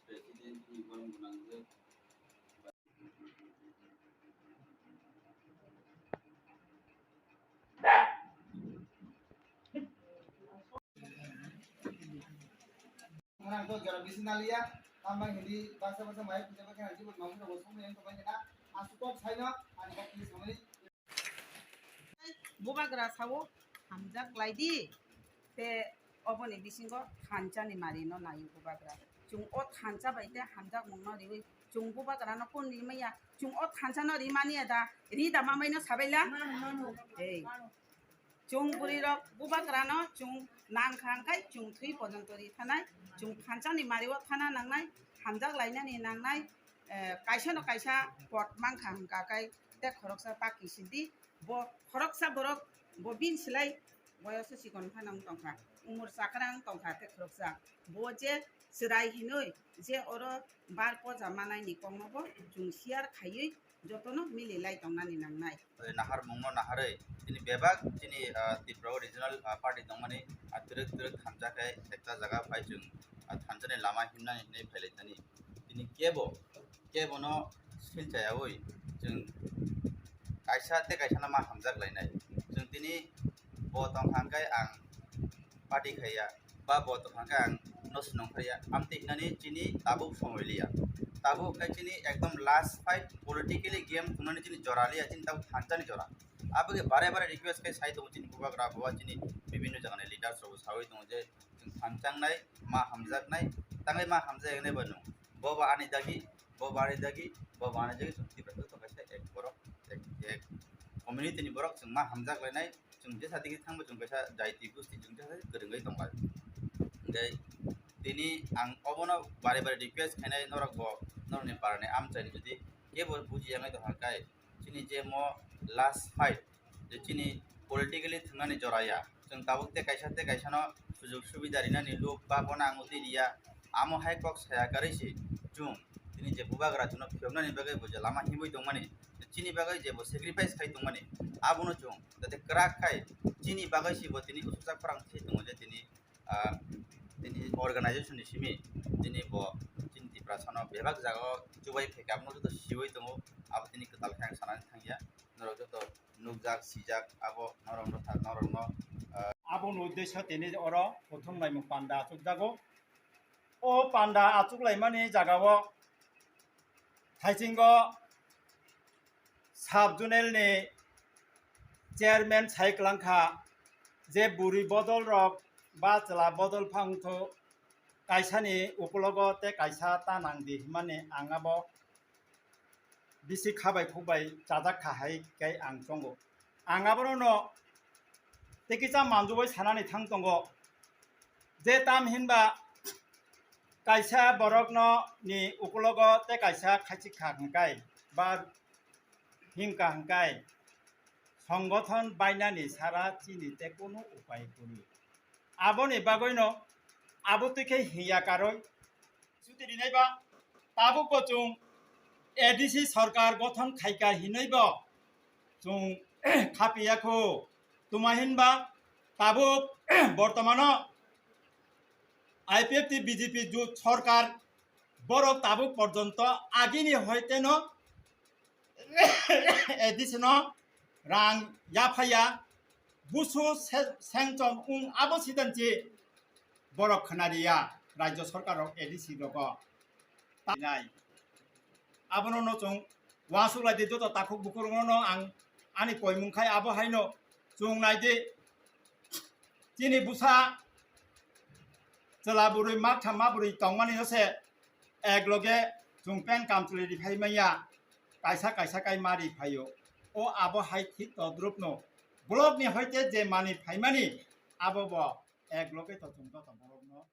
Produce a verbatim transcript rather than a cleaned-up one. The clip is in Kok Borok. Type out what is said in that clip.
President ni borok gwnang je. Orang to jora bisi naliya, tambai hindi basa basa mai puja basa nanti buat mau kita bosong yang tambai kita asukok saino, ani kaki samani. Bubagra sao hamjak lai di. Te oboni bisingo thansa ni mari no naio bubagra. Chwng o thansa bai te hamjak mung no riwi chwng bubagra no kun ri maya. Chwng o thansa no ri mani ada ri da mamai no sabaila. Ei. Chwng bwrwi rok bubagra no chwng nang kha hwnkhe chwng thwi pojonto ri thanai. Chwng thansa ni mari o thana nangnai, hamjak lainani nangnai. Eh, kaisa no kaisa pot mankha hwnkha khe te khoroksa paki sidi. Bo khoroksa borok bo bini silai boyoso chikon phano wng tongkha, umor chakra wng tongkha te khoroksa. Bo je chwrai hinwi je oro bar poja manai ni kokno bo chwng share khaiwi jotono mili lai tongnani nangnai. Nahar mungno naharwi chini bebak chini, ah, Tripura o regional, ah, party tongmani, ah, twrwk twrwk thansa khe ekta jaga phai chwng, ah, thansa ni lama himnani hinwi phailaithani. Tini kebo kebono sil chayaui chwng kaisa tei kaisano ma hamjak lainai. Chwng tini bo tong hwnkhe ang party khaiya, ba bo tong hwnkhe ang no swnong khaiya. Amtwi hinani chini tabuk somoi liya. Tabuk khe chini ekdom last fight, politically game thungnani chini jora liya, chini tabuk thansani jora. Aboni bare bare request khe sai tongo chini bubagra bo chini bibhinno jagani leaders rok saui tongo je chwng thansa wngnai, ma hamjaknai, tangwi ma hamjaknai ba nwng. Bo ba ani dagi, bo ba ani dagi, bo ba ani dagi, chwng Tiprasa to kaisa ek borok, ek, ek community ni borok chwng ma hamjak lainai, chwng jesa digi thangbo chwng kaisa jaiti gusti chwng jesa kwrwngwi tongkha. Hwnkhe tini ang obono bare bare request khainai norok bo, norokni parani amchaini jodi kebo buji yangwi tongkha khe, chini je mo last fight, je chini politically thwngnani jora ya, chwng tabuk tei kaisa tei kaisano sujug subida rinani luk ba bono ang utwi riya, amo hai kok saya karwi se chwng tini je bubagra chwngno phiyoknani bagwi bo je lama himwi tongmani, chini bagwi je bo sacrifice khai tongmani, abono chwng jate kwrak khai chini bagwi se bo tini usukjak phrang thwi tongo je tini ah, tini organization ni simi tini bo chini Tiprasano bebak jagao chubai phaikha, abono joto siwi tongo, abo tini kwtal khe ang sanani thangya, norok joto nukjak, sijak, abo norokno tha-, norokno, ah, aboni uddesyo tini oro prothom naimung panda achukjago. O panda achuklaimani jagao Thaisingo sub zonal ni chairman sai kwlangkha je bwrwi bodol rok ba chwla bodol phangtho kaisani ukulogo tei kaisa ta nangdi hwnmani ang abo bisi khabai khukbai chajak kha hai khe ang chongo. Ang abono no tei kisa manjugwi sanani thang tongo. Je tam hinba kaisa borokno ni ukulogo tei kaisa khaichik kha hwnkhe ba himkha hwnkhe songgothon bainani sara chini tei kunu upai kwrwi. Aboni bagwino abo twi khe hiya karwi chuti rinai ba tabuk bo chwng A D C sarkar gothon khaika hinwi bo chwng khapiya kho. Tuma hinba tabuk bortomano I P F T B J P jut sarkar borok tabuk porjonto agini hoiteno A D C no rang yaphaya busu se-, sengchom wng abo sidanchi borok khwnariya rajyo sarkar rok A D C rogo. Abono no chwng uansuk lai di joto takhuk bukhuk rokno no ang ani koimung khai abo haino chwng nai di chini busa chwla bwrwi maktham ma bwrwi tongmani no se ek loge chwng peng kamchwlwi riphai manya kaisa kaisa kai ma riphaio. O abo hai thik todrupno block ni hoite je mani phaimani abo bo ek loge to chwng joto borokno